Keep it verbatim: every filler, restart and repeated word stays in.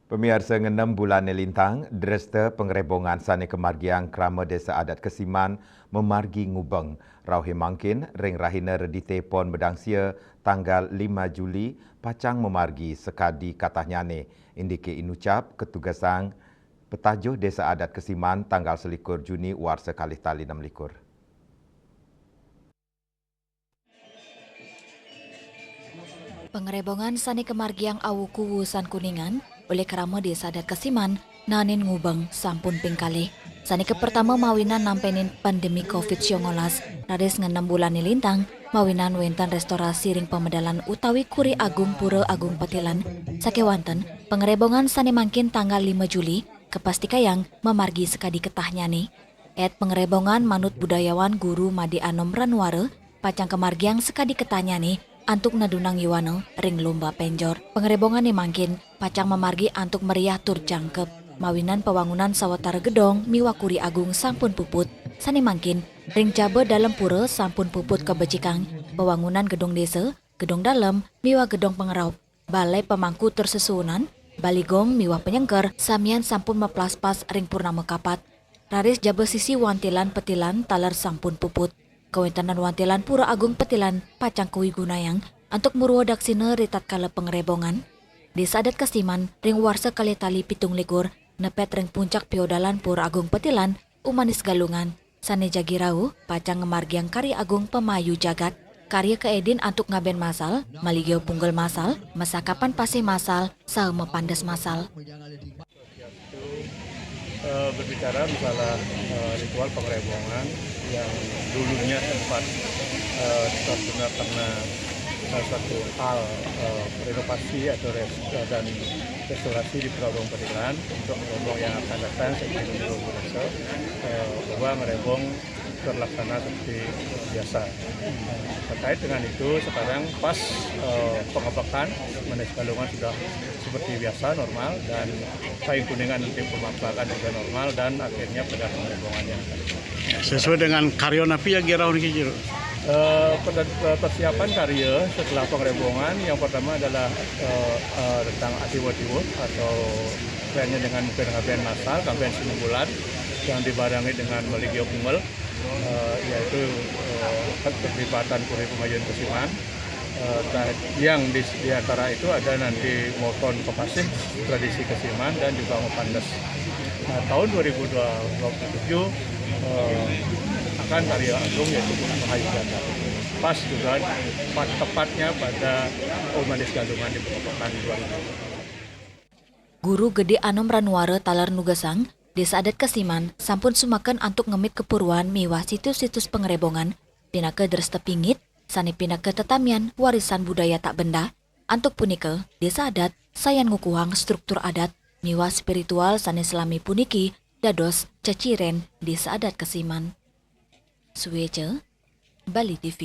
Pamiarsa, ngenem bulané lintang, dresta pangrébongan sané kamargiang krama Désa Adat Kesiman mamargi ngubeng. Rauhé mangkin, ring rahina Redité Pon Medangsia, tanggal lima Juli, pacang mamargi sakadi katahnyané, indiké inucap katugasang petajuh Désa Adat Kesiman tanggal selikur Juni warsa kalih tali enam likur. Pangrébongan sané kamargiang awuku wusan Kuningan, olih krama Désa Adat Kesiman, naenin ngubeng sampun ping kalih. Sané kapertama mawinan nampénin pandemi covid sembilan belas, raris ngenem bulané lintang, mawinan wénten restorasi ring pamedalan utawi Kuri Agung Pura Agung Petilan. Sakéwanten, pangrébongan sané mangkin tanggal lima Juli, kapastikayang mamargi sakadi katahnyané. Ét pangrébongan manut budayawan Guru Madé Anom Ranuara, pacang kamargiang sakadi katahnyané antuk nedunang yuana ring lomba pénjor. Pangrébongané mangkin pacang mamargi antuk meriah tur jangkep. Mawinan pawangunan sawatara gedong miwah Kuri Agung sampun puput. Sané mangkin, ring jaba dalem pura sampun puput kabecikang pawangunan gedong désa, gedong dalem, miwah gedong pangraup. Balai pamangku tur sesuunan, baligong miwah panyengker, samian sampun maplaspas ring purnama kapat. Raris jaba sisi wantilan petilan taler sampun puput. Kawéntenan wantilan Pura Agung Petilan pacang kawigunayang antuk murwa daksina ritatkala pangrébongan. Désa Adat Kesiman ring warsa kalih tali pitung likur nepet ring puncak piodalan Pura Agung Petilan, Umanis Galungan, sané jagi rauh pacang ngamargiang karya agung pamayu jagat. Karya kaédin antuk ngabén masal, maligia punggel masal, masakapan pasih masal, saha mapandes masal. Eh, berbicara masalah, eh, ritual pangrébongan yang dulunya sempat, eh, terkena, karena, eh, suatu hal, eh, renovasi atau res-, eh, dan restorasi di Pura Agung Petilan untuk ngrébong yang akan datang seperti minggu biasa, eh, bahwa ngrébong terlaksana seperti biasa. Terkait dengan itu, sekarang pas, eh, pengepakan, Umanis Galungan sudah seperti biasa, normal, dan Payung Kuningan nanti pengepakan juga normal, dan akhirnya pada pangrébongannya. Sesuai dengan karya napi jagi rauh niki, Jero? Eh, pada, eh, persiapan karya setelah pangrébongan, yang pertama adalah, eh, eh, tentang Adiwa Diwa atau kerennya dengan mungkin ngabén masal, ngabén sinumbulan yang dibarengi dengan maligia punggel, eh, yaitu, eh, keterlibatan Kuri Pamayun Kesiman. Eh, ta-, yang di, di antara itu ada nanti moton papasih, tradisi Kesiman, dan juga mapandes. Nah, tahun dua ribu dua puluh tujuh, eh, akan karya agung yaitu Mahayu Jagat. Pas juga, tepat, tepatnya pada Umanis Galungan di Pekopakan dua ribu. Guru Gedé Anom Ranuara taler nugasang, Désa Adat Kesiman sampun sumaken antuk ngemit kapurwan miwah situs-situs pangrébongan, pinaka dresta pingit, sané pinaka tetamian warisan budaya tak benda. Antuk punika, Désa Adat sayan ngukuhang struktur adat miwah spiritual sané salami puniki dados ceciren Désa Adat Kesiman. Suéca, Bali T V.